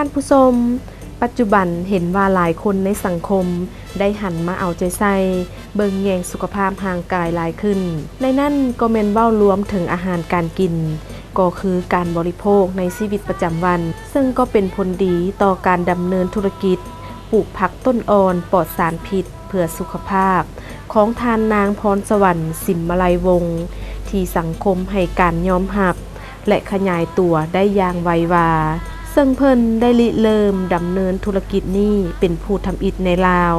ທ່ານຜູ້ຊົມ, ປັດຈຸບັນເຫັນວ່າຫຼາຍຄົນໃນສັງຄົມໄດ້ຫັນມາເອົາໃຈໃສ່ເບິ່ງແຍງສຸຂະພາບຮ່າງກາຍຫຼາຍຂຶ້ນ, ໃນນັ້ນກໍແມ່ນເວົ້າລວມເຖິງອາຫານການກິນ, ກໍຄືການບໍລິໂພກໃນຊີວິດປະຈຳວັນ, ເຊິ່ງກໍເປັນຜົນດີຕໍ່ການດຳເນີນທຸລະກິດປູກຜັກຕົ້ນອ່ອນປອດສານພິດເພື່ອສຸຂະພາບຂອງທ່ານນາງ ພອນສະຫວັນ ສິມມະໄລວົງ ທີ່ສັງຄົມໃຫ້ການຍອມຮັບ ແລະ ຂະຫຍາຍຕົວໄດ້ຢ່າງໄວວາ, ເຊິ່ງເພິ່ນໄດ້ລິເລີ່ມດຳເນີນທຸລະກິດນີ້ເປັນຜູ້ທຳອິດໃນລາວ,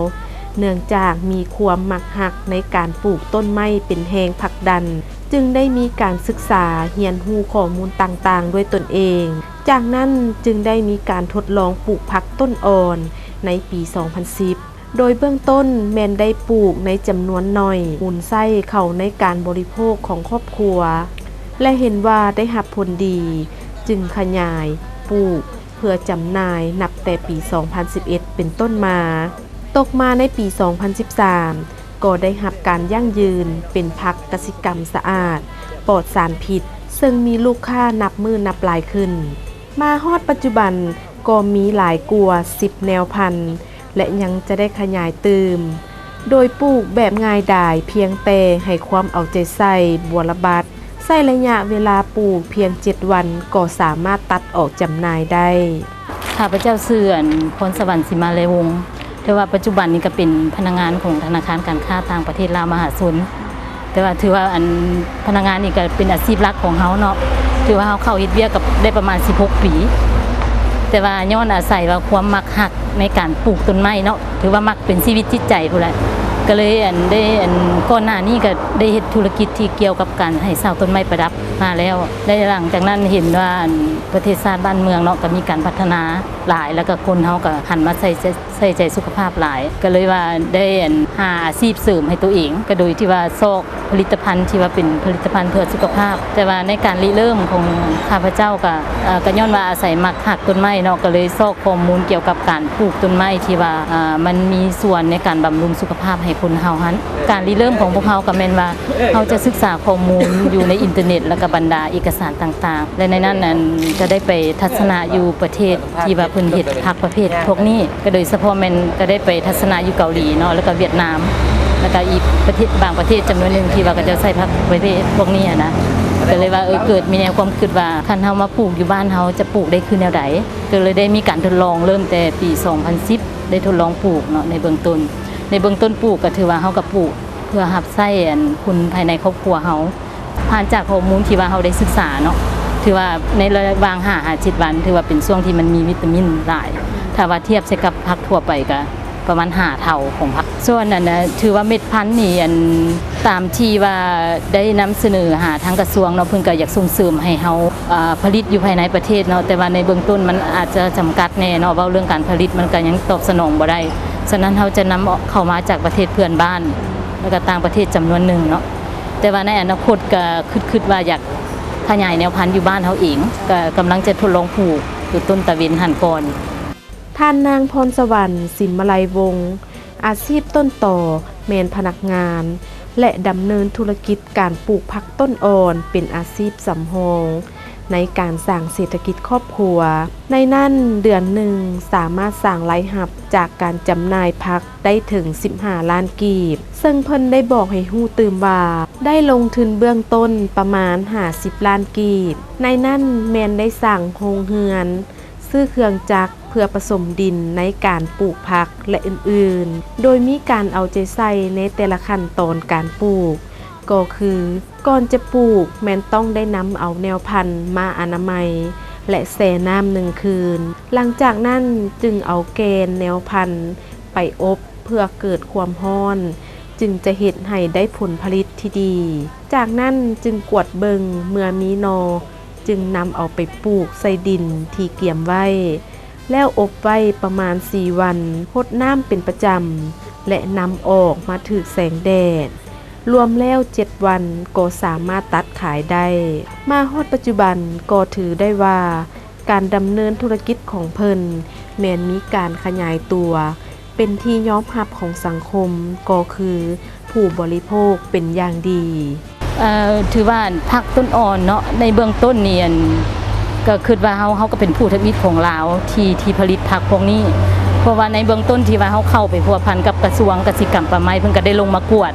ເນື່ອງຈາກມີຄວາມມັກຮັກໃນການປູກຕົ້ນໄມ້ເປັນແຮງຜັກດັນ, ຈຶ່ງໄດ້ມີການສຶກສາຮຽນຮູ້ຂໍ້ມູນຕ່າງໆດ້ວຍຕົນເອງ. ຈາກນັ້ນຈຶ່ງໄດ້ມີການທົດລອງປູກຜັກຕົ້ນອ່ອນໃນປີສອງພັນສິບ. ໂດຍເບື້ອງຕົ້ນແມ່ນໄດ້ປູກໃນຈຳນວນໜ້ອຍ, ໝູນໃຊ້ເຂົ້າໃນການບໍລິໂພກຂອງຄອບຄົວ ແລະ ເຫັນວ່າໄດ້ຮັບຜົນດີ, ຈຶ່ງຂະຫຍາຍປູກເພື່ອຈຳໜ່າຍນັບແຕ່ປີສອງພັນສິບເອັດເປັນຕົ້ນມາ. ຕົກມາໃນປີສອງພັນສິບສາມ ກໍໄດ້ຮັບການຢັ້ງຢືນເປັນຜັກກະສິກຳສະອາດ, ປອດສານພິດ, ເຊິ່ງມີລູກຄ້ານັບມື້ນັບຫຼາຍຂຶ້ນ. ມາຮອດປັດຈຸບັນກໍມີຫຼາຍກວ່າສິບແນວພັນ ແລະ ຍັງຈະໄດ້ຂະຫຍາຍຕື່ມ, ໂດຍປູກແບບງ່າຍດາຍ, ພຽງແຕ່ໃຫ້ຄວາມເອົາໃຈໃສ່ບົວລະບັດ, ໃຊ້ໄລຍະເວລາປູກພຽງເຈັດວັນກໍສາມາດຕັດອອກຈຳໜ່າຍໄດ້. ຂ້າພະເຈົ້າຊື່ ອັນ ພອນສະຫວັນ ສີມາໄລວົງ, ແຕ່ວ່າປັດຈຸບັນນີ້ກໍເປັນພະນັກງານຂອງທະນາຄານການຄ້າຕ່າງປະເທດລາວມະຫາຊົນ. ແຕ່ວ່າຖືວ່າ ອັນ ພະນັກງານນີ້ກໍເປັນອາຊີບຫຼັກຂອງເຮົາເນາະ, ຖືວ່າເຮົາເຂົ້າເຮັດວຽກກໍໄດ້ປະມານສິບຫົກປີ, ແຕ່ວ່າຍ້ອນອາໄສວ່າຄວາມມັກຮັກໃນການປູກຕົ້ນໄມ້ເນາະ, ຖືວ່າມັກເປັນຊີວິດຈິດໃຈພຸ້ນແຫຼະ, ກໍເລີຍ ອັນ ໄດ້ ອັນ ກ່ອນໜ້ານີ້ກໍໄດ້ເຮັດທຸລະກິດທີ່ກ່ຽວກັບການໃຫ້ເຊົ່າຕົ້ນໄມ້ປະດັບມາແລ້ວ, ແລະ ຫຼັງຈາກນັ້ນເຫັນວ່າ ອັນ ປະເທດຊາດບ້ານເມືອງເນາະ ກໍມີການພັດທະນາຫຼາຍ, ແລ້ວກໍຄົນເຮົາກໍຫັນມາໃສ່ໃຈ ໃສ່ໃຈສຸຂະພາບຫຼາຍ, ກໍເລີຍວ່າໄດ້ ອັນ ຫາອາຊີບເສີມໃຫ້ຕົວເອງ, ກໍໂດຍທີ່ວ່າຊອກຜະລິດຕະພັນທີ່ວ່າເປັນຜະລິດຕະພັນເພື່ອສຸຂະພາບ. ແຕ່ວ່າໃນການລິເລີ່ມຂອງຂ້າພະເຈົ້າກໍ ເອີ ກໍຍ້ອນວ່າອາໄສມັກຮັກຕົ້ນໄມ້ເນາະ, ກໍເລີຍຊອກຂໍ້ມູນກ່ຽວກັບການປູກຕົ້ນໄມ້ທີ່ວ່າ ເອີ ມັນມີສ່ວນໃນການບຳລຸງສຸຂະພາບໃຫ້ຄົນເຮົາຫັ້ນ. ການລິເລີ່ມຂອງພວກເຮົາກໍແມ່ນວ່າ ເຮົາຈະສຶກສາຂໍ້ມູນຢູ່ໃນອິນເຕີເນັດ ແລ້ວກໍບັນດາເອກະສານຕ່າງໆ ແລະ ໃນນັ້ນ ອັນ ຈະໄດ້ໄປທັດສະນະຢູ່ປະເທດ ທີ່ວ່າເພິ່ນເຮັດຜັກປະເພດພວກນີ້, ກໍໂດຍສະເພາະແມ່ນກໍໄດ້ໄປທັດສະນະຢູ່ເກົາຫຼີເນາະ, ແລ້ວກໍຫວຽດນາມ, ແລ້ວກໍອີກປະເທດ ບາງປະເທດຈຳນວນໜຶ່ງທີ່ວ່າເຂົາເຈົ້າໃຊ້ຜັກປະເພດພວກນີ້ຫັ້ນນະ, ກໍເລີຍວ່າ ເອີ ເກີດມີແນວຄວາມຄິດວ່າ ຄັນເຮົາມາປູກຢູ່ບ້ານເຮົາຈະປູກໄດ້ຄືແນວໃດ, ກໍເລີຍໄດ້ມີການທົດລອງເລີ່ມແຕ່ປີສອງພັນສິບ ໄດ້ທົດລອງປູກເນາະ ໃນເບື້ອງຕົ້ນ. ໃນເບື້ອງຕົ້ນປູກກໍຖືວ່າເຮົາກໍປູກເພື່ອຮັບໃຊ້ ອັນ ຄົນພາຍໃນຄອບຄົວເຮົາ. ຜ່ານຈາກຂໍ້ມູນທີ່ວ່າເຮົາໄດ້ສຶກສາເນາະ, ຖືວ່າໃນລະຫວ່າງຫ້າຫາເຈັດວັນ ຖືວ່າເປັນຊ່ວງທີ່ມັນມີວິຕາມິນຫຼາຍ. ຖ້າວ່າທຽບໃສ່ກັບຜັກທົ່ວໄປກໍປະມານຫ້າເທົ່າຂອງຜັກ. ສ່ວນອັນນະ ຖືວ່າເມັດພັນນີ້ ອັນ ຕາມທີ່ວ່າໄດ້ນຳສະເໜີຫາທາງກະຊວງເນາະ, ເພິ່ນກໍຢາກສົ່ງເສີມໃຫ້ເຮົາ ອ່າ ຜະລິດຢູ່ພາຍໃນປະເທດເນາະ, ແຕ່ວ່າໃນເບື້ອງຕົ້ນມັນອາດຈະຈຳກັດແດ່ເນາະ, ເວົ້າເລື່ອງການຜະລິດມັນກໍຍັງຕອບສະໜອງບໍ່ໄດ້. ສະນັ້ນເຮົາຈະນຳເຂົ້າມາຈາກປະເທດເພື່ອນບ້ານ ແລ້ວກໍຕ່າງປະເທດຈຳນວນໜຶ່ງເນາະ. ແຕ່ວ່າໃນອະນາຄົດກໍຄິດ ຄິດວ່າຢາກຂະຫຍາຍແນວພັນຢູ່ບ້ານເຮົາເອງ, ກໍກຳລັງຈະທົດລອງປູກຢູ່ຕົ້ນຕາເວັນຫັ້ນກ່ອນ. ທ່ານນາງ ພອນສະຫວັນ ສິມມະໄລວົງ, ອາຊີບຕົ້ນຕໍແມ່ນພະນັກງານ ແລະ ດຳເນີນທຸລະກິດການປູກຜັກຕົ້ນອ່ອນເປັນອາຊີບສຳຮອງໃນການສ້າງເສດຖະກິດຄອບຄົວ. ໃນນັ້ນເດືອນໜຶ່ງສາມາດສ້າງລາຍຮັບຈາກການຈຳໜ່າຍຜັກ ໄດ້ເຖິງສິບຫ້າລ້ານກີບ, ເຊິ່ງເພິ່ນໄດ້ບອກໃຫ້ຮູ້ຕື່ມວ່າ ໄດ້ລົງທຶນເບື້ອງຕົ້ນປະມານຫ້າສິບລ້ານກີບ, ໃນນັ້ນແມ່ນໄດ້ສ້າງໂຮງເຮືອນ, ຊື້ເຄື່ອງຈັກເພື່ອປະສົມດິນໃນການປູກຜັກ ແລະ ອື່ນໆ, ໂດຍມີການເອົາໃຈໃສ່ໃນແຕ່ລະຂັ້ນຕອນການປູກ, ກໍຄື ກ່ອນຈະປູກແມ່ນຕ້ອງໄດ້ນຳເອົາແນວພັນມາອະນາໄມ ແລະ ແຊ່ນ້ຳໜຶ່ງຄືນ. ຫຼັງຈາກນັ້ນຈຶ່ງເອົາແກ່ນແນວພັນໄປອົບເພື່ອເກີດຄວາມຮ້ອນ, ຈຶ່ງຈະເຮັດໃຫ້ໄດ້ຜົນຜະລິດທີ່ດີ. ຈາກນັ້ນຈຶ່ງກວດເບິ່ງ, ເມື່ອມີໜໍ່ຈຶ່ງນຳເອົາໄປປູກໃສ່ດິນທີ່ກຽມໄວ້. ແລ້ວອົບໄວ້ປະມານສີ່ວັນ, ຫົດນ້ຳເປັນປະຈຳ ແລະ ນຳອອກມາຖືກແສງແດດ. ລວມແລ້ວເຈັດວັນກໍສາມາດຕັດຂາຍໄດ້. ມາຮອດປັດຈຸບັນກໍຖືໄດ້ວ່າ ການດຳເນີນທຸລະກິດຂອງເພິ່ນແມ່ນມີການຂະຫຍາຍຕົວ ເປັນທີ່ຍອມຮັບຂອງສັງຄົມ ກໍຄືຜູ້ບໍລິໂພກເປັນຢ່າງດີ. ເອີ ຖືວ່າຜັກຕົ້ນອ່ອນເນາະ ໃນເບື້ອງຕົ້ນນີ້ ອັນ ກໍຄິດວ່າເຮົາ ເຮົາກໍເປັນຜູ້ທຳອິດຂອງລາວທີ່ ທີ່ຜະລິດຜັກພວກນີ້ ເພາະວ່າໃນເບື້ອງຕົ້ນທີ່ວ່າເຮົາເຂົ້າໄປພົວພັນກັບກະຊວງກະສິກຳປ່າໄມ້ ເພິ່ນກໍໄດ້ລົງມາກວດ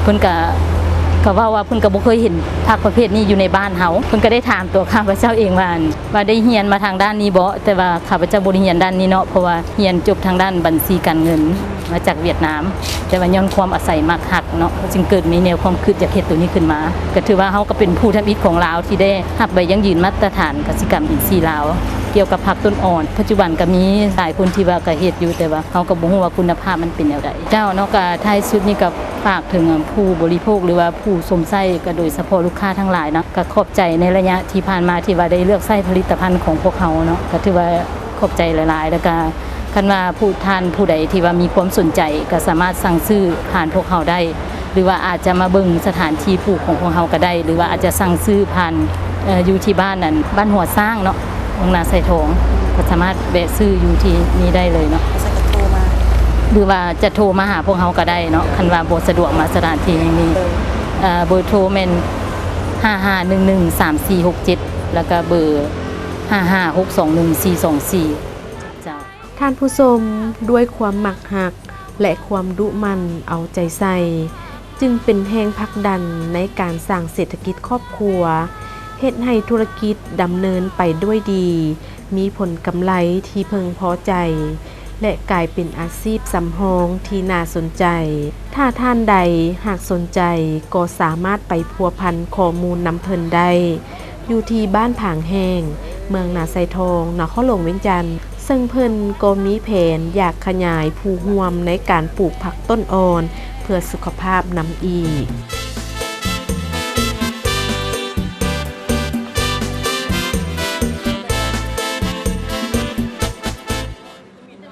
ເພິ່ນກໍ ກໍເວົ້າວ່າເພິ່ນກໍບໍ່ເຄີຍເຫັນຜັກປະເພດນີ້ຢູ່ໃນບ້ານເຮົາ ເພິ່ນກໍໄດ້ຖາມຕົວຂ້າພະເຈົ້າເອງວ່າ ວ່າໄດ້ຮຽນມາທາງດ້ານນີ້ບໍ່ ແຕ່ວ່າຂ້າພະເຈົ້າບໍ່ໄດ້ຮຽນດ້ານນີ້ເນາະ ເພາະວ່າຮຽນຈົບທາງດ້ານບັນຊີການເງິນ ມາຈາກຫວຽດນາມ ແຕ່ວ່າຍ້ອນຄວາມອາໄສມັກຮັກເນາະ ເຮົາຈຶ່ງເກີດມີແນວຄວາມຄິດຢາກເຮັດໂຕນີ້ຂຶ້ນມາ ກໍຖືວ່າເຮົາກໍເປັນຜູ້ທຳອິດຂອງລາວທີ່ໄດ້ຮັບໃບຢັ້ງຢືນມາດຕະຖານກະສິກຳອິນຊີລາວ ກ່ຽວກັບຜັກຕົ້ນອ່ອນ. ປັດຈຸບັນກໍມີຫຼາຍຄົນທີ່ວ່າກໍເຮັດຢູ່ ແຕ່ວ່າເຮົາກໍບໍ່ຮູ້ວ່າຄຸນນະພາບມັນເປັນແນວໃດ. ເຈົ້າເນາະ ກໍທ້າຍສຸດນີ້ກໍຝາກເຖິງຜູ້ບໍລິໂພກ ຫຼືວ່າຜູ້ຊົມໃຊ້ ກໍໂດຍສະເພາະລູກຄ້າທັງຫຼາຍເນາະ ກໍຂອບໃຈໃນໄລຍະທີ່ຜ່ານມາທີ່ວ່າໄດ້ເລືອກໃຊ້ຜະລິດຕະພັນຂອງພວກເຮົາເນາະ ກໍຖືວ່າຂອບໃຈຫຼາຍໆ ແລ້ວກໍ ຄັນວ່າຜູ້ທ່ານຜູ້ໃດທີ່ວ່າມີຄວາມສົນໃຈ ກໍສາມາດສັ່ງຊື້ຜ່ານພວກເຮົາໄດ້ ຫຼືວ່າອາດຈະມາເບິ່ງສະຖານທີ່ປູກຂອງພວກເຮົາກໍໄດ້ ຫຼືວ່າອາດຈະສັ່ງຊື້ຜ່ານ ເອີ ຢູ່ທີ່ບ້ານນັ້ນ ບ້ານຫົວຊ້າງເນາະ ເມືອງນາຊາຍທອງ ກໍສາມາດແວະຊື້ຢູ່ທີ່ນີ້ໄດ້ເລີຍເນາະ ຫຼືວ່າຈະໂທມາຫາພວກເຮົາກໍໄດ້ເນາະ ຄັນວ່າບໍ່ສະດວກມາສະຖານທີ່ແຫ່ງນີ້ ເອີ ເບີໂທແມ່ນ ຫ້າຫ້າໜຶ່ງໜຶ່ງສາມສີ່ຫົກເຈັດ ແລ້ວກໍເບີ ຫ້າຫ້າຫົກສອງໜຶ່ງສີ່ສອງສີ່ ເຈົ້າ. ທ່ານຜູ້ຊົມ, ດ້ວຍຄວາມມັກຮັກ ແລະ ຄວາມດຸໝັ່ນເອົາໃຈໃສ່ ຈຶ່ງເປັນແຮງຜັກດັນໃນການສ້າງເສດຖະກິດຄອບຄົວ, ເຮັດໃຫ້ທຸລະກິດດຳເນີນໄປດ້ວຍດີ, ມີຜົນກຳໄລທີ່ເພິ່ງພໍໃຈ ແລະ ກາຍເປັນອາຊີບສຳຮອງທີ່ໜ້າສົນໃຈ. ຖ້າທ່ານໃດຫາກສົນໃຈ ກໍສາມາດໄປພົວພັນຂໍ້ມູນນຳເພິ່ນໄດ້ ຢູ່ທີ່ບ້ານຜາງແຫ້ງ ເມືອງນາຊາຍທອງ ນະຄອນຫຼວງວຽງຈັນ ເຊິ່ງເພິ່ນກໍມີແຜນຢາກຂະຫຍາຍຜູ້ຮ່ວມໃນການປູກຜັກຕົ້ນອ່ອນເພື່ອສຸຂະພາບນຳອີກ.